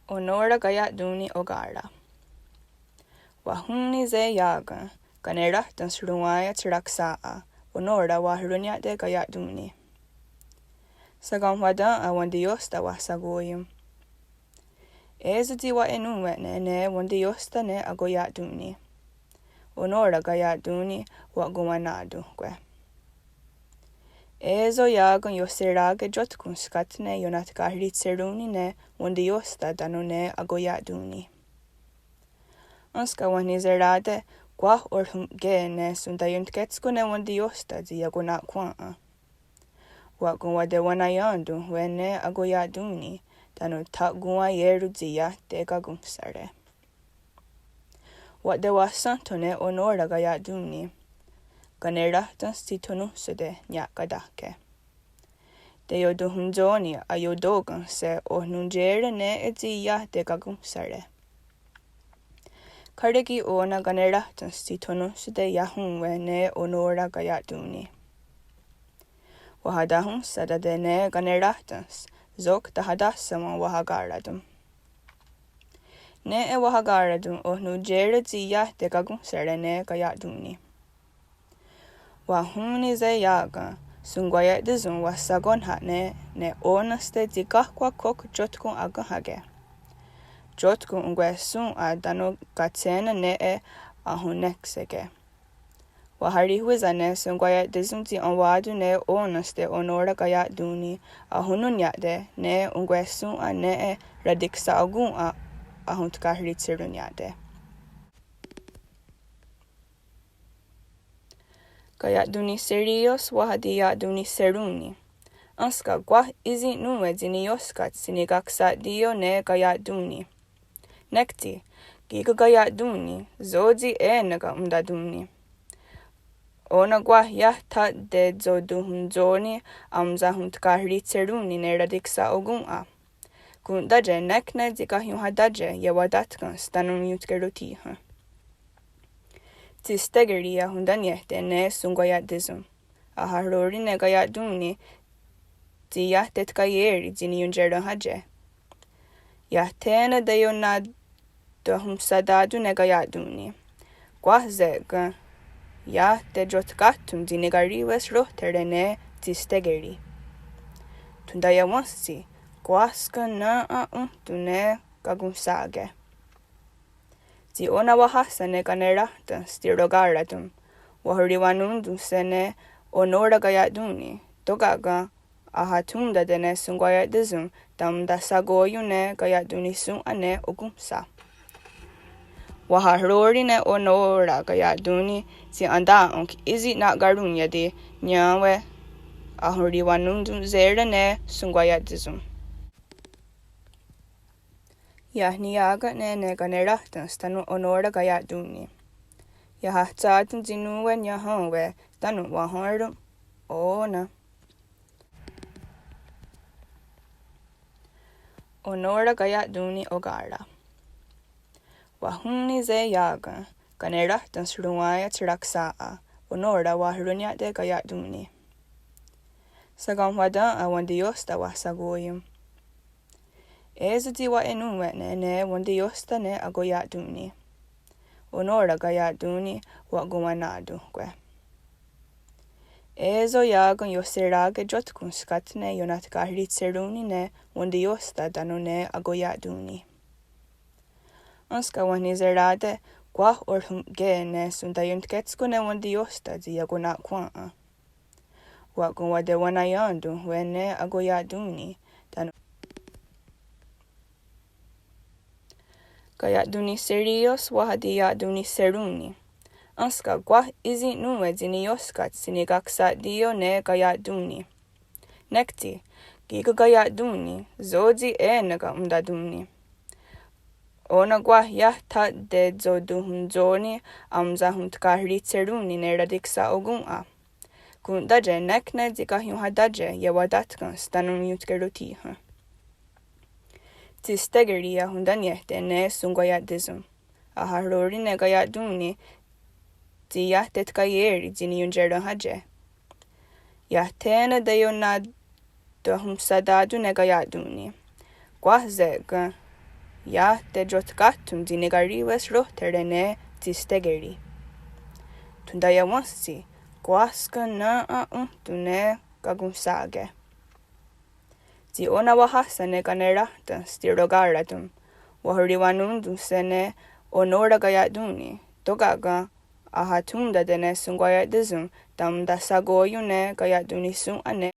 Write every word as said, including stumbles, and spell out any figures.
Onó:ra kaia'tón:ni oká:ra. Wahón:nise' iá:ken, kaneráhtens ronwá:iats raksà:'a, onó:ra waharonniáhte' kaia'tón:ni. Shakaonhwatèn:'a wentióhstha wahshakó:ion. É:so tsi wa'enòn:we'ne' ne wentióhstha ne akoia'tón:ni. Onó:ra kaia'tón:ni wa'konwanatónhkwe'. É:so iá:ken iohserá:ke tiótkon skátne ionatkahri'tsherón:ni ne wentióhstha tánon ne akoia'tón:ni. Énska wenhniserá:te' kwah ohrhon'kè:ne' shontaientkè:tsko' ne wentióhstha tsi iakona'khwèn:'a. Wa'konwatewanaién:ton' ne akoia'tón:ni tánon tha'kowaié:ron tsi iah tekakonhsá:re'. Watewahsénhton' ne onó:ra kaia'tón:ni. Kaneráhtens tsi thonónhsote' nia'katáhke'. Teiotonhontsó:ni aiotó:ken'se' ohnontié:ren' nè:'e tsi iah tekakonhsá:re'. Kháre' ki' ó:nen kaneráhtens tsi thonónhsote' iahón:we' ne onó:ra kaia'tón:ni. Wahatahónhsatate' ne kaneráhtens, sok tahatáhsawen' wahaká:raton'. Nè:'e wahaká:raton' ohnontié:ren' tsi iah tekakonhsá:re' ne kaia'tón:ni. Wahón:nise' iá:ken, shonkwaia'tíson wahshakónhnha' ne, ne ó:nenste tsi káhkwa khok tiótkon akénhake'. Tiótkon onkwehshòn:'a tánon katshé:nen nè:'e ahonnékseke'. Waharihwísha' ne shonkwaia'tíson tsi enwá:ton' ne ó:nenste onó:ra kaia'tón:ni ahonnónniahte' ne onkwehshòn:'a nè:'e ratiksa'okòn:'a ahontkahritsherónniahte'. Kaia'tón:ni Sirios wahatiia'tón:ni Serón:ni. Énska kwah ísi' nón:we tsi niióskats tsi nikaksa'tí:io' ne kaia'tón:ni. Nek tsi, kí:ken kaia'tón:ni, só:tsi è:neken ontatón:ni. Ó:nen kwah iah tha'te'tshotonhontsó:ni aonsahontkahritsherón:ni ne ratiksa'okòn:'a. Kontátie nek ne tsi kahionhatátie iewatátken tánon iontkerothíhen. Tsi stékeri ahontániehte' ne shonkwaia'tíson. Ahahró:ri' ne kaia'tón:ni tsi iah tetkaié:ri tsi niiontié:renhátie'. Iah thé:nen teionatonhonhsatá:ton ne kaia'tón:ni. Kwah se'ken iah teiotkáthen tsi nikarì:wes rohthere' ne tsi stékeri. Thontaiewenhstsi, kwah skén:nen ónhton ne kakonhsá:ke'. Tsi ó:nen waháhsa' ne kaneráhtens tsi roká:raton, wahoriwanón:tonhse' ne onó:ra kaia'tón:ni, tóka' ken ahathón:tate' ne shonkwaia'tíson taontahshakó:ion ne kaia'tón:nihsòn:'a ne okónhsa. Wahahró:ri' ne onó:ra kaia'tón:ni tsi entà:'on ísi' na'karónniati' niá:wen ahoriwanón:tonhsere' ne shonkwaia'tíson. Iah niiá:ken'ne' ne kaneráhtens tánon onó:ra kaia'tón:ni. Iahahtsà:ton tsi nón:we niahón:we tánon wahèn:ron' ó:nen. Onó:ra kaia'tón:ni oká:ra. Wahón:nise' iá:ken, kaneráhtens ronwá:iats raksà:'a, onó:ra waharonniáhte' kaia'tón:ni. Shakaonhwatén:ha wentióhstha wahshakó:ion. É:so tsi wa'enón:we'ne' ne wentióhstha ne akoia'tón:ni. Onó:ra kaia'tón:ni wa'konwanatónhkwe'. É:so iá:ken iohserá:ke tiótkon skátne ionatkahri'tsherón:ni ne wentióhstha tánon ne akoia'tón:ni. Énska wenhniserá:te' kwah ohrhon'kè:ne' shontaientkè:tsko' ne wentióhstha tsi iakona'khwèn:'a. Wa'konwatewanaién:ton' ne akoia'tón:ni tánon. Kaia'tón:ni Sirios wahatiia'tón:ni Serón:ni. Énska kwah ísi' nón:we tsi niióskats tsi nikaksa'tí:io' ne kaia'tón:ni. Nek tsi, kí:ken kaia'tón:ni, só:tsi è:neken ontatón:ni. Ó:nen kwah iah tha'te'tshotonhontsó:ni aonsahontkahritsherón:ni ne ratiksa'okòn:'a. Kontátie nek ne tsi kahionhatátie iewatátken tánon iontkerothíhen. Tsi stékeri ahontániehte' ne shonkwaia'tíson. Ahahró:ri' ne kaia'tón:ni tsi iah tetkaié:ri tsi niiontié:renhátie'. Iah thé:nen teionatonhonhsatá:ton ne kaia'tón:ni. Kwah se'ken Iah teiotkáhthon tsi nikarì:wes rohthere ne tsi stékeri. Tontaiawénhstsi, kwah skennèn:'a ónhton ne kakonhsá:ke. Tsi ó:nen waháhsa ne kaneráhta stirokaráton, wahorihwanón:tonhse' ne onó:ra kaia'tón:ni, tóka' ken ahathón:tate' ne Shonkwaia'tíson tánon tahshakoión:ni ne kaia'tonhsón:ha ne